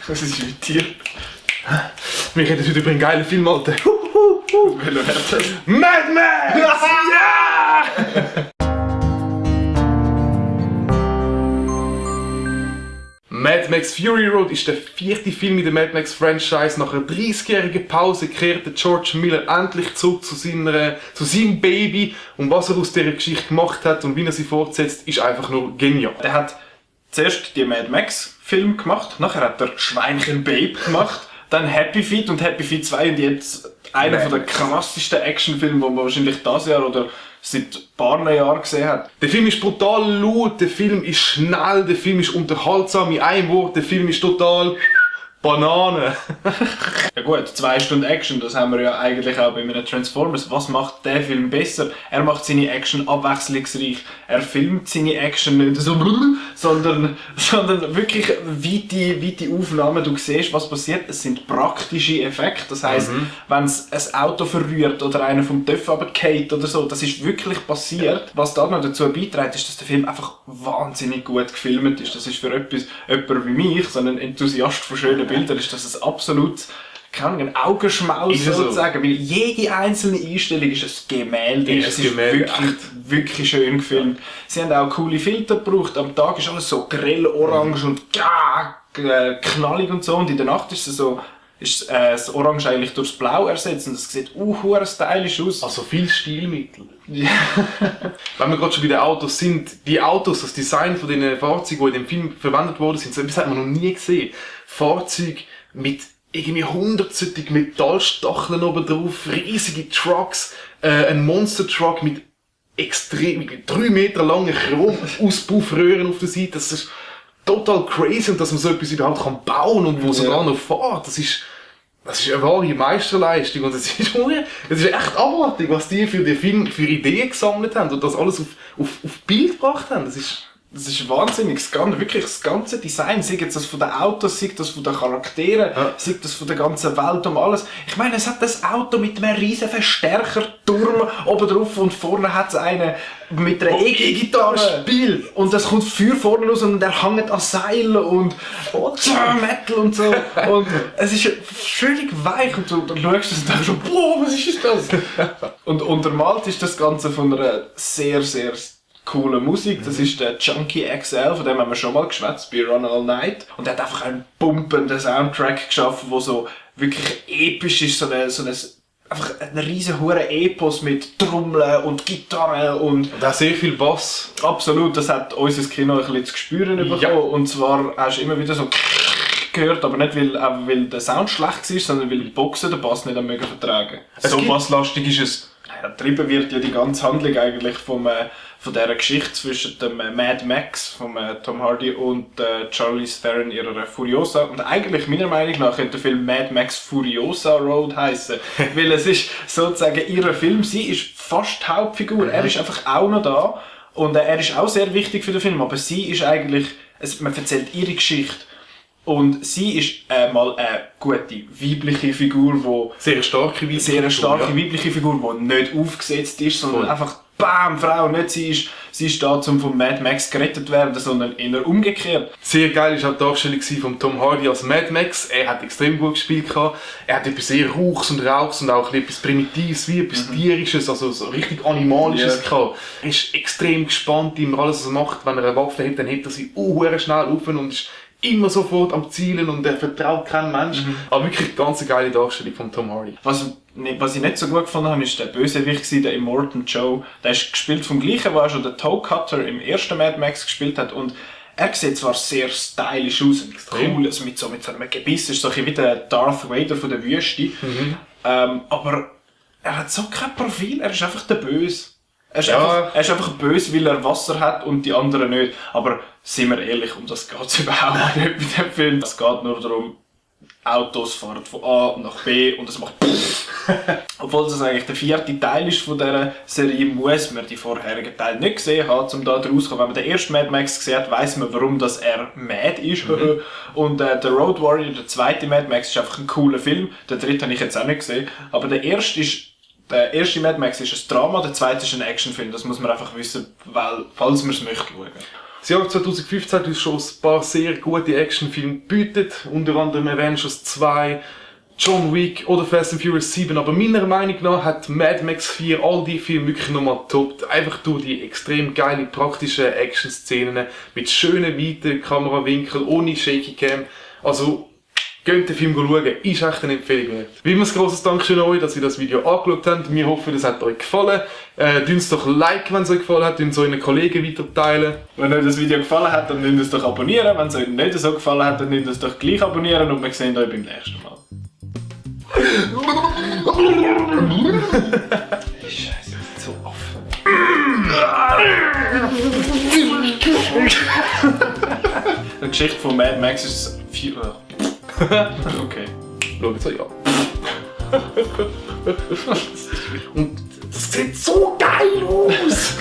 Das ist irritiert. Wir reden heute über einen geilen Film, Alter. Welcher wäre das? Mad Max! Ja! Mad Max Fury Road ist der 4. Film in der Mad Max Franchise. Nach einer 30-jährigen Pause kehrte George Miller endlich zurück zu seinem Baby. Und was er aus dieser Geschichte gemacht hat und wie er sie fortsetzt, ist einfach nur genial. Er hat zuerst die Mad Max Film gemacht, nachher hat er Schweinchen Babe gemacht, dann Happy Feet und Happy Feet 2 und jetzt einer der krassesten Actionfilme, den man wahrscheinlich dieses Jahr oder seit ein paar Jahren gesehen hat. Der Film ist brutal laut, der Film ist schnell, der Film ist unterhaltsam in einem Wort, der Film ist total Banane. Ja gut, 2 Stunden Action, das haben wir ja eigentlich auch bei einem Transformers. Was macht der Film besser? Er macht seine Action abwechslungsreich. Er filmt seine Action nicht so, sondern wirklich weite Aufnahmen. Du siehst, was passiert. Es sind praktische Effekte. Das heisst, wenn es ein Auto verrührt oder einer vom Töpf runterfällt oder so, das ist wirklich passiert. Was da noch dazu beiträgt, ist, dass der Film einfach wahnsinnig gut gefilmt ist. Das ist für jemand wie mich, so ein Enthusiast von schönen Bildern, ist das ein absolut ein Augenschmaus sozusagen, weil jede einzelne Einstellung ist ein Gemälde. Es ist wirklich schön gefilmt. Sie haben auch coole Filter gebraucht. Am Tag ist alles so grell orange und knallig und so, und in der Nacht ist es so, ist das Orange eigentlich durchs Blau ersetzt und das sieht stylisch aus. Also viel Stilmittel. Ja. Wenn wir gerade schon bei den Autos sind, die Autos, das Design von den Fahrzeugen, die in dem Film verwendet worden sind, so etwas hat man noch nie gesehen. Fahrzeuge mit irgendwie 100 Metallstacheln oben drauf, riesige Trucks, ein Monster-Truck mit 3 Meter langen Chrom-Auspuffröhren auf der Seite. Das ist total crazy, und dass man so etwas überhaupt bauen kann und wo sogar noch fährt. Das ist eine wahre Meisterleistung, und es ist echt abartig, was die für den Film für Ideen gesammelt haben und das alles auf Bild gebracht haben. Das ist wahnsinnig, wirklich das ganze Design, sei das von den Autos, sei das von den Charakteren, sei das von der ganzen Welt um alles. Ich meine, es hat das Auto mit einem riesen Verstärkerturm oben drauf und vorne hat es einen mit einer E-Gitarre spielt. Und das kommt Feuer vorne raus und er hängt an Seilen und Metal und so. Und es ist völlig weich und du schaust es und denkst schon, boah, was ist das? Und untermalt ist das Ganze von einer sehr, sehr coole Musik. Das ist der Junkie XL, von dem haben wir schon mal geschwätzt bei Run All Night. Und er hat einfach einen pumpenden Soundtrack geschaffen, der so wirklich episch ist, einfach ein riesen hure Epos mit Trommeln und Gitarre und auch sehr viel Bass. Absolut, das hat unser Kino ein bisschen zu spüren bekommen. Ja. Und zwar hast du immer wieder so gehört, aber nicht weil der Sound schlecht war, sondern weil die Boxen den Bass nicht mögen vertragen. So basslastig ist es. Ja, getrieben wird ja die ganze Handlung eigentlich von dieser Geschichte zwischen dem Mad Max, von Tom Hardy und Charlize Theron, ihrer Furiosa. Und eigentlich, meiner Meinung nach, könnte der Film Mad Max Furiosa Road heißen, weil es ist sozusagen ihr Film. Sie ist fast die Hauptfigur. Er ist einfach auch noch da und er ist auch sehr wichtig für den Film, aber sie ist eigentlich, man erzählt ihre Geschichte. Und sie ist mal eine gute weibliche Figur, die sehr starke weibliche Figur, die nicht aufgesetzt ist, sondern einfach BAM, Frau, nicht sie ist da, um von Mad Max gerettet zu werden, sondern eher umgekehrt. Sehr geil war auch die Darstellung von Tom Hardy als Mad Max. Er hat extrem gut gespielt. Er hat etwas sehr Rauchs und Rauchs und auch etwas Primitives, wie etwas Tierisches, also so richtig Animalisches gehabt. Er ist extrem gespannt, immer alles, was er macht. Wenn er eine Waffe hat, dann hebt er sie schnell auf und ist immer sofort am Zielen und er vertraut keinen Menschen. Aber wirklich eine ganz geile Darstellung von Tom Hardy. Was ich nicht so gut gefunden habe, ist der Bösewicht, der Immortan Joe. Der ist gespielt vom gleichen, wo er schon den Toe Cutter im ersten Mad Max gespielt hat. Und er sieht zwar sehr stylisch aus und cool, also mit so einem Gebiss, ist so ein wie der Darth Vader von der Wüste. Aber er hat so kein Profil, er ist einfach der Böse. Er ist einfach böse, weil er Wasser hat und die anderen nicht. Aber sind wir ehrlich, um das geht es überhaupt nicht mit dem Film. Es geht nur darum, Autos fahren von A nach B und es macht Obwohl das eigentlich der 4. Teil ist von dieser Serie, muss man die vorherigen Teile nicht gesehen haben, um da draus zu kommen. Wenn man den ersten Mad Max gesehen hat, weiss man, warum das er mad ist. Und der Road Warrior, der 2. Mad Max, ist einfach ein cooler Film. Den 3. habe ich jetzt auch nicht gesehen. Aber der erste Mad Max ist ein Drama, der 2. ist ein Actionfilm. Das muss man einfach wissen, weil, falls man es möchte schauen. Das Jahr 2015 hat uns schon ein paar sehr gute Actionfilme gebütet, unter anderem Avengers 2, John Wick oder Fast and Furious 7, aber meiner Meinung nach hat Mad Max 4 all die Filme wirklich nochmal toppt. Einfach durch die extrem geile praktische Action-Szenen mit schönen, weiten Kamerawinkeln, ohne Shaky Cam. Also, geht den Film schauen, ist echt eine Empfehlung wert. Wie immer ein grosses Dankeschön an euch, dass ihr das Video angeschaut habt. Wir hoffen, es hat euch gefallen. Tut uns doch Like, wenn es euch gefallen hat, tut es euren Kollegen weiterteilen. Wenn euch das Video gefallen hat, dann nehmt es doch abonnieren. Wenn es euch nicht so gefallen hat, dann nehmt es doch gleich abonnieren und wir sehen euch beim nächsten Mal. Scheiße, so offen. Die Geschichte von Mad Max ist 4. Okay. Schau jetzt euch an. Und das sieht so geil aus!